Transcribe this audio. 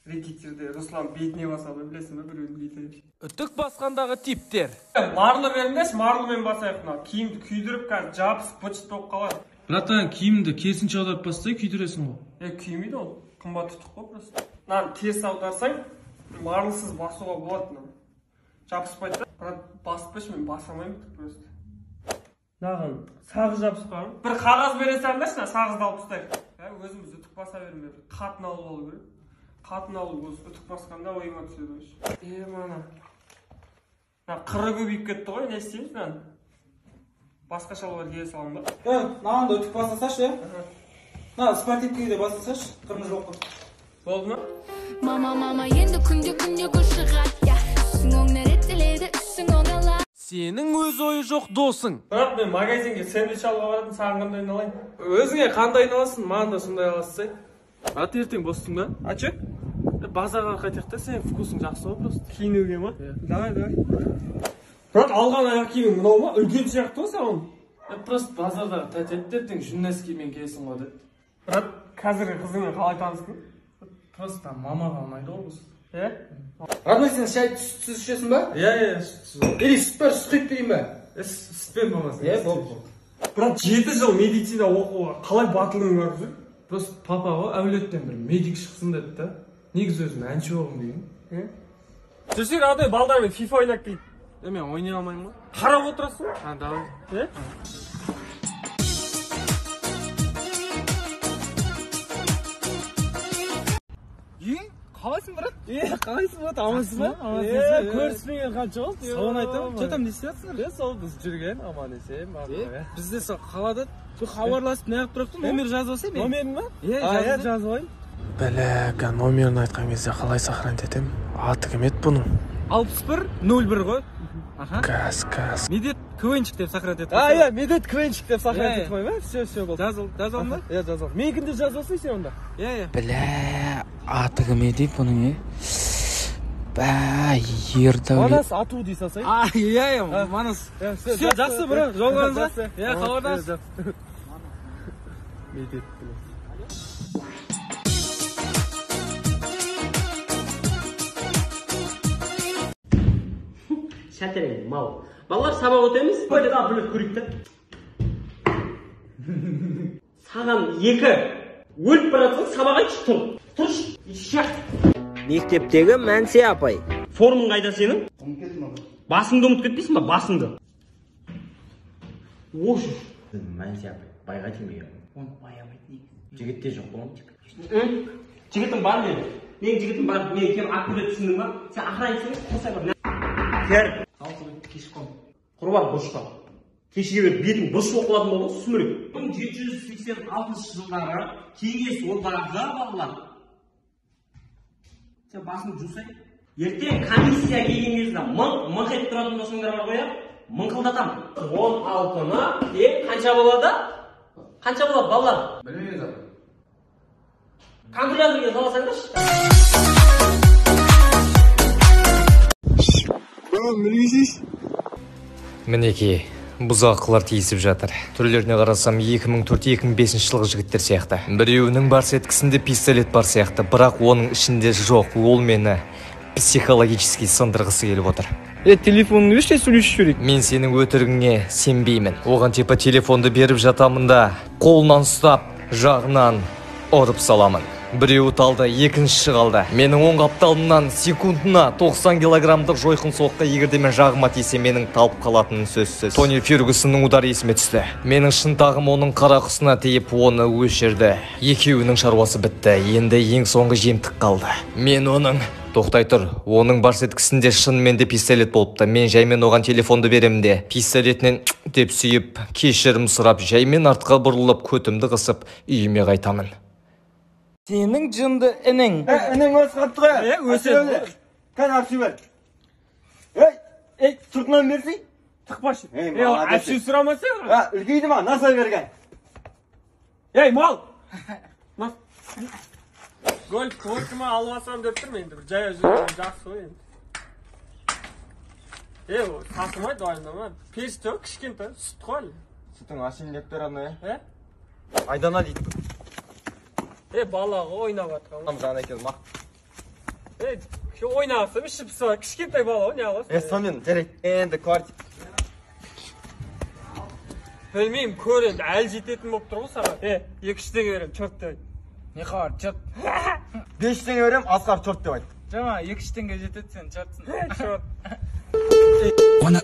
Рэкетирде Руслан бетіне басады, білесің бе, біреудің бетіне. Үтік басқандағы типтер. Марлы беріңдерші, марлымен басайық мына. Киімді күйдіріп қазір жабысып быт-шыт болып қалады. Братан, киімді керісінше аударып бассай күйдіресің ғой. Күймейді ол. Қымбат үтік қой просто. Мынаны теріс аударсаң, марлысыз басуға болады мынаны. Жабыспайды да. Брат, баспашы, мен баса алмаймын просто. Мынаған сағыз жабысып қалған. Бір қағаз бере салыңдаршы, мына сағызды алып тастайық. Өзіміз үтік баса бермей, бір қатын алып алу керек. Қатын алу осы үтік басқанда ойыма түседі вообще. Мана. Мына қыры көбейіп кетті ғой, не істейміз мынаны? Басқа шалбар кие саламын ба? Мынаны да үтік баса салшы, мына спортивкеге де баса салшы, қырмызы жоқ қой. Болды ма? Мама, мама, енді күнде күнде көз шығады, үсің оңнан реттеледі, үсің оңала. Сенің өз ойы жоқ досың. Брат, мен магазинге сэндвич алуға баратын, саған қандайын алайын? Өзіңе қандайын аласың, маған да сондай аласың. Брат, ертең боссың ба? А че? Базарға қайтайық та, сенің вкусың жақсы ғой просто. Киінуге ма? Давай, давай. Брат, алған аяқ киімің мынау ма? Үлкен сияқты ғой саған. Просто базардағы тәте айтты, ертең жүн носкимен келесің ғой деді. Брат, қазіргі қызыңмен қалай таныстың? Просто мамаға ұнайды ғой бұл. Родной, сен шай сүтсіз ішесің ба? Иә, сүтсіз. Или сүт бар, сүт құйып берейін ба? Сүтпен болмаса. Болды. Брат, 7 жыл медицина оқуға қалай батылың бар жүр? Просто папа ғой әулеттен бір медик шықсын деді да. Негізі өзім әнші болғым деген. Жүрсек, родной, балдармен FIFA ойнап келейік. Мен ойнай алмаймын ғой. Қарап отырасың ба? Давай. Қалайсың, брат? Қалайсың, брат? Амансың ба? Көріспеген қанша болды? Соны айтамын. Че там, не істеп жатсыңдар? Сол біз жүрген, аман есен. Бізде сол қалада хабарласып неғып тұрыпты, номер жазып алсай мен. Номерін ба? Иә, жазып алайын. Бля, номерін айтқан кезде қалай сохранить етемін? Аты кім еді бұның? 61 01 ғой. Кәс, кәс. Медет КВНчик деп сохранить етіп. Иә, Медет КВНчик деп сохранить етіп қойма? Все, все болды. Жазып алдың ба? Иә, жазып алдым. Менікін де жазып алсай сен онда. Иә, иә. Бля, аты кім еді бұның, Бә, Ердәулет. Манас ату дей салсай. Иә, иә, Манас. Все, жақсы, бро, жолығыңызға. Иә, хабарлас. Медет, бля. Шәтерен, мал. Балалар, сабақ өтеміз. Қойды да біліп көрейік та. Саған 2 өліп бара жатсаң, сабақ айтшы, тұр. Тұршы. Ишак. Мектептегі Мәнсе апай. Формың қайда сенің? Ұмытып кеттім апай. Басыңды ұмытып кетпейсің ба? Басыңды. Ош. Мәнсе апай, байға тимеген. Оны байамайды негізі. Жігітте жоқ болған. Жігітім бар менің. Менің жігітім бар. Мен екеуін ақ көре түсіндің ба? Сен охранниксің, қоса бір. Кер. Кешіп қалдым. Құрбан бұрышқа. Кешіге беріп бетің бұрыш болып қалатын болды ғой, сүмірек. 1786 жылдары Кеңес одағы балалар. Сен басыңды жусай. Ертең комиссия келген кезде мыңқ етіп тұратын болсаңдар бар ғой, мыңқылдатамын. 16-ны қанша болады? Қанша болады балалар? Білмейміз апай. Калькуляторға саласаңдаршы. Мінекей, бұзақылар тиісіп жатыр. Түрлеріне қарасам 2004-2005 жылғы жігіттер сияқты. Біреуінің барсеткісінде пистолет бар сияқты, бірақ оның ішінде жоқ. Ол мені психологически сындырғысы келіп отыр. Телефоныңды берші, сөйлесіп жіберейік. Мен сенің өтірігіңе сенбеймін. Оған типа телефонды беріп жатамын да, қолынан ұстап, жағынан ұрып саламын. Біреуі талды, екіншісі қалды. Менің оң қапталымнан секундына 90 килограммдық жойқын соққы, егер де мен жағыма тисе, менің талып қалатыным сөзсіз. Тони Фергюсонның удары есіме түсті. Менің шынтағым оның қара құсына тиіп, оны өшірді. Екеуінің шаруасы бітті. Енді ең соңғы жемтік қалды. Мен оның... Тоқтай тұр, оның барсеткісінде шынымен де пистолет болыпты. Мен жаймен оған телефонды беремін де, пистолетінен деп сүйіп, кешірім сұрап, жаймен артқа бұрылып, көтімді қысып, үйіме қайтамын. Сенің жынды інің. Інің өсіп қалыпты ғой. Өседі. Кәне, әпші бер. Ей, ей, сыртынан берсей. Тықпашы. Ей, молодец. Әпші сұрамаса. Үлкейді ма, насай берген. Ей, мал. Гольф двойкама алып алсам деп тұрмын енді, бір жаяу жүрген жақсы ғой енді. Ол сатылмайды, уайымдама. Періште ғой, кішкентай, сүт қой әлі. Сүтің ашайын деп тұр ана, е? Айдана дейді. Бала ғой, ойнап жатқан. Жан екен, мақ. Ей, ойнағансам ішіп пысып, кішкентай бала ғой, не аласың? Е, сонымен, жарайды. Енді квартира. Білмеймін, көр енді, әлі жететін болып тұр ғой саған. Е, 2-3 теңге беремін, черт деп айт. Не хабар, черт. 5 теңге беремін, Асқар черт деп айт. Жама, 2-3 теңге жетеді, сен чертсің. Черт. Wanna